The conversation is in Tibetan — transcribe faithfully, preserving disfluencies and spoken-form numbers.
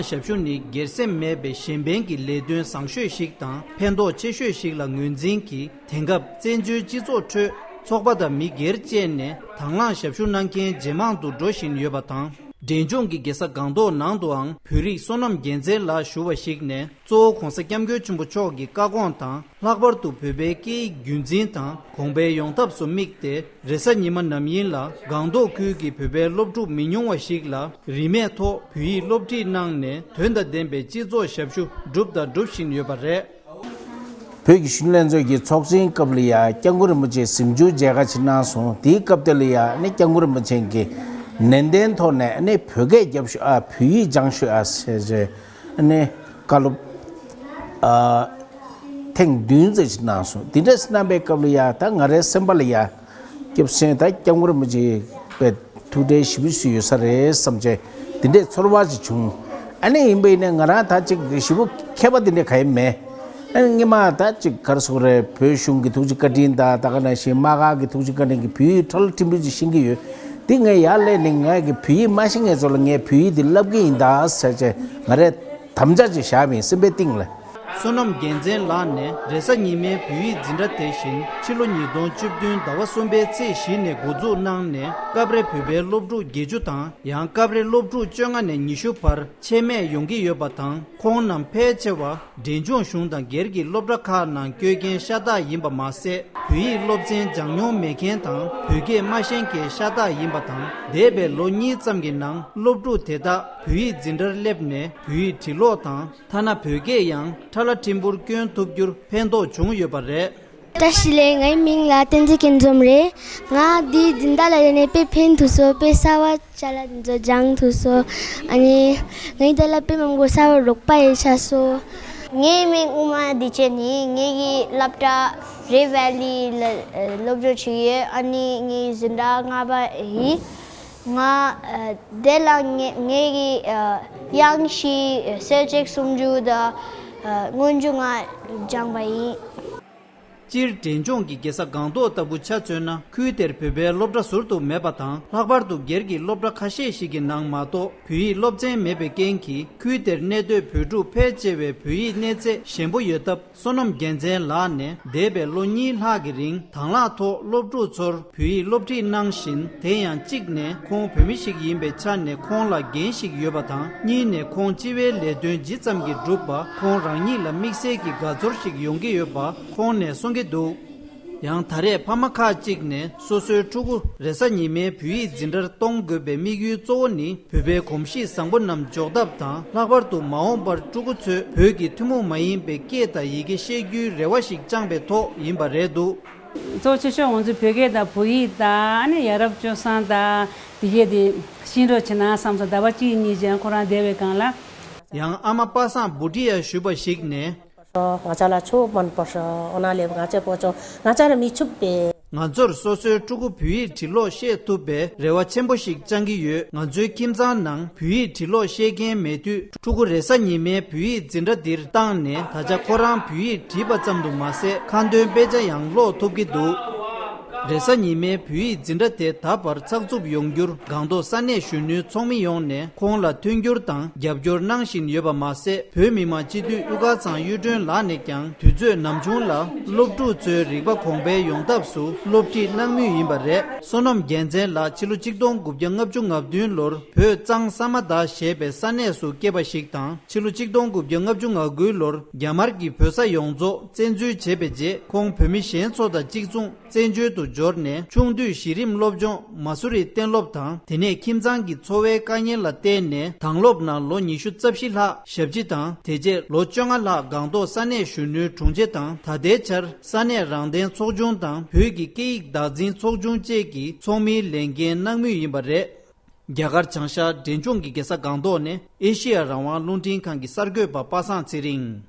ཞབས་ཞུ་ནི་སྒེར་སེམས་མེད་པའི་གཞན་ཕན་གྱི་ལས་དོན་བཟང་ཤོས་ཤིག་དང་ཕན་ཐོགས་ཆེ་ཤོས་ཤིག་ལ་ངོས་འཛིན་གྱིས། དེང་སྐབས་བཙན་བྱོལ་སྤྱི་ཚོགས་ཁྲོད་ཚོགས་པ་དང་མི་སྒེར་བཅས་ནས་དང་བླངས་ཞབས་ཞུ་གནང་མཁན་ཇེ་མང་དུ་འགྲོ་བཞིན་ཡོད་པ་དང་། འབྲས་ལྗོངས་ཀྱི་རྒྱལ་ས་སྒང་ཏོག་ནང་དུའང་བོད་རིགས་བསོད་ནམས་རྒྱལ་མཚན་ལགས་ཞུ་བ་ཞིག་ནས། གཙོ་བོ་༸གོང་ས་༸སྐྱབས་མགོན་ཆེན་པོ་མཆོག་གི་བཀའ་དགོངས་དང་། ལྷག་པར་དུ་བོད་པའི་སྐད་ཡིག་རྒྱུན་འཛིན་དང་གོང་འཕེལ་ཡོང་ཐབས་སུ་དམིགས་ཏེ། རེས་གཟའ་ཉི་མ་ནམ་ཡིན་ལ་སྒང་ཏོག་ཁུལ་གྱི་བོད་པའི་སློབ་ཕྲུག་མི་ཉུང་བ་ཞིག་ལ་རིན་མེད་ཐོག་བོད་ཡིག་སློབ་ཁྲིད་གནང་ནས། དོན་དང་ལྡན་པའི་སྤྱི་ཚོགས་ཞབས་ཞུ་བསྒྲུབས་དང་སྒྲུབ་བཞིན་ཡོད་པ་རེད། བོད་ཀྱི་གཞོན་ནུ་ལྷན་ཚོགས་ཀྱི་ཚོགས་ཆེན་སྐབས་ལ་ཡ་སྐྱབས་མགོན་རིན་པོ་ཆེ་གཟིམ་ཆུང་མཇལ་ཁ་ཅིག་གནང་སོང་། དེའི་སྐབས་དེ་ལ་ཡ་ནི་སྐྱབས་མགོན་རིན་པོ་ཆེ་གིས་ནན་ཏན་ཐོག་ནས་ནི་བོད་སྐད་རྒྱབ་ཤོག་ཨ། བོད་ཡིག་སྦྱང་ཤོག་ཨ་ཟེར་བྱས་ནི་བཀའ་སློབ་ཨ་ཐེངས་བདུན་ཙམ་ཞིག་གནང་སོང་། དེ་འདྲ་ཞིག་གནང་པའི་སྐབས་ལ་ཡ་ད་ང་རའི་སེམས་པ་ལ་ཡ་སྐྱབས་སེང་ད་སྐྱབས་མགོན་རིན་པོ་ཆེ་པའི་ཐུགས་འདྲེན་ཞེ་པོ་ཞིག་ཡོད་ས་རེད་བསམ་བྱས་དེ་འདྲའི་ཚོར་བ་ཞིག་བྱུང་། ཨ་ནི་ཡིན་པ་ཡིན་ན་ང་རང་ད་ཅིག་ཞེ་པོ་མཁས་པ་དེ་འདྲ་ག་ཡེ་མེད། ཨ་ནི་སྔོན་མ་ད་ཅིག་ག་རེ་ཟེར་དགོས་རེད། བོད་གཞུང་གི་ཐུགས་རྗེ་བཀའ་དྲིན་དང་ད་ག་ནང་བཞིན་དམག་སྒར་གྱི་ཐུགས་རྗེ་བཀའ་དྲིན་གྱིས་བོད་ཡིག་ཁྲ་ལ་ཕྲན་བུ་ཅིག་ཤེས་ཀྱི་ཡོད། དེ་ངས་ཡར་སླེབས་ནས་ངས་ཀྱི་བོད་ཡིག་མ་ཤེས་མཁན་ཚོ་ལ་ངས་བོད་ཡིག་དེ་བསླབ་ཀྱི་ཡིན་ད་ཟེར་བྱས་ང་རས་དམ་བཅའ་ཅིག་བཞག་པ་ཡིན་སེམས་པའི་གཏིང་ལ། བསོད་ནམས་རྒྱལ་མཚན་ལགས་ནས་རེས་གཟའ་ཉི་མའི་བོད་ཡིག་འཛིན་གྲྭ་དེ་བཞིན་ཕྱི་ལོ་ཉིས་སྟོང་བཅུ་བདུན་ཟླ་བ་གསུམ་པའི་ཚེས་བཞི་ནས་འགོ་འཛུགས་གནང་ནས། སྐབས་རེ་བོད་པའི་སློབ་ཕྲུག་བརྒྱད་ཅུ་དང་ཡང་སྐབས་རེ་སློབ་ཕྲུག་བཅོ་ལྔ་ནས་ཉི་ཤུ་བར་ཆད་མེད་ཡོང་གི་ཡོད་པ་དང་། ཁོང་རྣམས་ཕལ་ཆེ་བ་འབྲས་ལྗོངས་གཞུང་དང་སྒེར་གྱི་སློབ་གྲྭ་ཁག་ནང་བསྐྱོད་མཁན་ཤ་སྟག་ཡིན་པ་མ་ཟད། བོད་ཡིག་སློབ་ཚན་སྦྱང་མྱོང་མེད་མཁན་དང་བོད་སྐད་མ་ཤེས་མཁན་ཤ་སྟག་ཡིན་པ་དང་། འདས་པའི་ལོ་གཉིས་ཙམ་གྱི་ནང་སློབ་ཕྲུག་དེ་དག་བོད་ཡིག་འཛིན་གྲྭར་སླེབས་ནས་བོད་ཡིག་འབྲི་ཀློག་དང་། ཐ་ན་བོད་སྐད་ཡང་ཁྲ་ལ་ཕྲན་བུར་སྐྱོན་ཐུབ་རྒྱུར་ཕན་ཐོགས་བྱུང་ཡོད་པ་རེད། བཀྲ་ཤིས་བདེ་ལེགས། ངའི་མིང་ལ་བསྟན་འཛིན་སྐྱིད་འཛོམས་རེད། ང་འདིའི་འཛིན་གྲྭ་ལ་སླེབས་ནས་དཔེ་ཕན་ཐོགས་སོང་། དཔེ་གསར་བ་ཅ་ལག་འདི་ཚོ་སྦྱང་ཐུབ་སོང་། ཨ་ནི་ངའི་འདི་ལ་དཔེ་མང་པོ་གསར་བ་རོགས་པ་ཡིན་ཆགས་སོང་། ངའི་མིང་དབུ་མ་བདེ་ཆེན་ཡིན། ངེད་ཀྱི་སློབ་གྲྭ་རེ་ཝེ་ལི་ལ་སློབ་སྦྱོང་བྱེད་ཀྱི་ཡོད། ཨ་ནི་ངའི་འཛིན་གྲྭ་ལྔ་པ་ཡིན། ང་ཨ་དེ་ལ་ངེད་ངེད་ཀྱི་ཨ་དབྱངས་བཞི་གསལ་བྱེད་སུམ་ཅུ་དང་ཨ་སྔོན་འཇུག་ལྔ་སྦྱངས་པ་ཡིན། སྤྱིར་འབྲས་ལྗོངས་ཀྱི་རྒྱལ་ས་སྒང་ཏོག་ལྟ་བུ་ཆ་མཚོན་ན། ཁུལ་དེར་བོད་པའི་སློབ་གྲྭ་ཟུར་དུ་མེད་པ་དང་། ལྷག་པར་དུ་སྒེར་གྱི་སློབ་གྲྭ་ཁ་ཤས་ཤིག་གི་ནང་མ་གཏོགས་བོད་ཡིག་སློབ་ཚན་མེད་པའི་རྐྱེན་གྱིས། ཁུལ་དེར་གནས་སྡོད་བོད་ཕྲུག་ཕལ་ཆེ་བས་བོད་ཡིག་གནས་ཚད་ཞན་པོ་ཡོད་སྟབས། བསོད་ནམས་རྒྱལ་མཚན་ལགས་ནས་འདས་པའི་ལོ་གཉིས་ལྷག་གི་རིང་དང་བླངས་ཐོག་སློབ་ཕྲུག་ཚོར་བོད་ཡིག་སློབ་ཁྲིད་གནང་བཞིན། དེ་ཡང་གཅིག་ནས་ཁོང་བོད་མི་ཞིག་ཡིན་པའི་ཆ་ནས་ཁོང་ལ་འགན་ཞིག་ཡོད་པ་དང་། གཉིས་ནས་ཁོང་སྤྱི་བའི་ལས་དོན་ཇི་ཙམ་གྱིས་བསྒྲུབས་པ། ཁོང་རང་ཉིད་ལ་དམིགས་བསལ་གྱི་དགའ་ཚོར་ཞིག་ཡོང་གི་ཡོད་པ་ཁོང་ནས་གསུང་གི་འདུག། ཡང་ད་རེས་ཕ་མ་ཁག་ཅིག་ནས་སོ་སོའི་ཕྲུ་གུ་རེས་གཟའ་ཉི་མའི་བོད་ཡིག་འཛིན་གྲྭར་གཏོང་དགོས་པའི་དམིགས་ཡུལ་གཙོ་བོ་ནི། བོད་པའི་གོམས་གཤིས་བཟང་པོ་རྣམས་འཇོག་ཐབས་དང་། ལྷག་པར་དུ་མ་འོངས་པར་ཕྲུ་གུ་ཚོས་བོད་ཀྱི་ཐུན་མོང་མ་ཡིན་པའི་སྐད་དང་ཡི་གེ་ཤེས་རྒྱུའི་རེ་བ་ཞིག་བཅངས་པའི་ཐོག་ཡིན་པ་རེད་འདུག། གཙོ་ཆེ་ཤོས་ང་ཚོའི་བོད་སྐད་དང་བོད་ཡིག་དང་། ཨ་ནི་ཡ་རབས་སྤྱོད་བཟང་དང་དེ་གས་དེ་ཤེས་རོགས་བྱེད་ན་བསམ་སོང་། ཟླ་བ་གཅིག་གཉིས་རྗེས་ཁོ་རང་བསྡད་པའི་སྒང་ལ། ཡང་ཨ་མ་པ་སངས་བྷུ་ཊི་ཡ་ཞུ་བ་ཞིག་ནས། ང་ཅག་ལ་ཆོས་མན་པར་འོ་ན་ལས་ང་ཅག་པོ་ཅོ་ང་ཅག་ལ་མི་ཆུབ་པས། ང་ཚོར་སོ་སོའི་ཕྲུ་གུ་བོད་ཡིག་བྲིས་ཀློག་ཤེས་ཐུབ་པའི་རེ་བ་ཆེན་པོ་ཞིག་བཅངས་ཀྱི་ཡོད། ང་ཚོའི་ཁྱིམ་ཚང་ནང་བོད་ཡིག་བྲིས་ཀློག་ཤེས་མཁན་མེད་དུས། ཕྲུ་གུ་རེས་གཟའ་ཉི་མའི་བོད་ཡིག་འཛིན་གྲྭ་འདིར་བཏང་ནས། ད་ཆ་ཁོ་རང་བོད་ཡིག་བྲིས་པ་ཙམ་དུ་མ་ཟད། ཁ་འདོན་དཔེ་ཆ་ཡང་ཀློག་ཐུབ་ཀྱི་འདུག། རེས་གཟའ་ཉི་མའི་བོད་ཡིག་འཛིན་གྲྭ་དེ་ད་བར་ཚགས་ཚུད་ཡོང་རྒྱུར་སྒང་ཏོག་ས་གནས་གཞོན་ནུའི་ཚོགས་མི་ཡོངས་ནས་ཁོང་ལ་མཐུན་འགྱུར་དང་རྒྱབ་སྐྱོར་གནང་བཞིན་ཡོད་པ་མ་ཟད། བོད་མི་མང་སྤྱི་འཐུས་དབུ་དཀར་ཚང་གཡུ་སྒྲོན་ལགས་ནས་ཀྱང་དུས་ཚོད་ནམ་བྱུང་ལ་སློབ་ཕྲུག་ཚོའི་རིག་པ་གོང་འཕེལ་ཡོང་ཐབས་སུ་སློབ་ཁྲིད་གནང་མུས་ཡིན་པ་རེད། བསོད་ནམས་རྒྱལ་མཚན་ལགས་ཕྱི་ལོ་ཆིག་སྟོང་དགུ་བརྒྱ་ལྔ་བཅུ་ང་བདུན་ལོར་བོད་གཙང་ས་མ་དྷ་ཞེས་པའི་ས་གནས་སུ་སྐྱེས་པ་ཞིག་དང་། ཕྱི་ལོ་ཆིག་སྟོང་དགུ་བརྒྱ་ལྔ་བཅུ་ང་དགུ་ལོར་རྒྱ་དམར་གྱིས་བོད་ས་ཡོངས་རྫོགས་བཙན་འཛུལ་བྱས་པའི་རྗེས། ཁོང་བོད་མི་གཞན་ཚོ་དང་གཅིག་མཚུངས། བཙན་བྱོལ་དུ་འབྱོར་ནས། ཆུང་དུས་གཞི་རིམ་སློབ་སྦྱོང་མ་སུ་རི་གཏན་སློབ་དང་། དེ་ནས་ཁྱིམ་ཚང་གི་འཚོ་བའི་དཀའ་ངལ་ལ་བརྟེན་ནས། དྭང་སློབ་ནང་ལོ་ཉི་ཤུ་རྩ་བཞི་ལྷག་ཞབས་ཕྱི་དང་། དེ་རྗེས་ལོ་བཅོ་ལྔ་ལྷག་སྒང་ཏོག་ས་གནས་གཞོན་ནུའི་དྲུང་ཆེ་དང་། ད་ལྟའི་ཆར་ས་གནས་རང་བདེན་ཚོགས་ཆུང་དང་། བོད་ཀྱི་སྐད་ཡིག་བདག་འཛིན་ཚོགས་ཆུང་བཅས་ཀྱི་ཚོགས་མིའི་ལས་འགན་གནང་མུས་ཡིན་པ་རེད། རྒྱ་གར་བྱང་ཤར་འབྲས་ལྗོངས་ཀྱི་རྒྱལ་ས་སྒང་ཏོག་ནས་ཨེ་ཤེ་ཡ་རང་དབང་རླུང་འཕྲིན་ཁང་གི་གསར་འགོད་པ་པ་སངས་ཚེ་རིང་།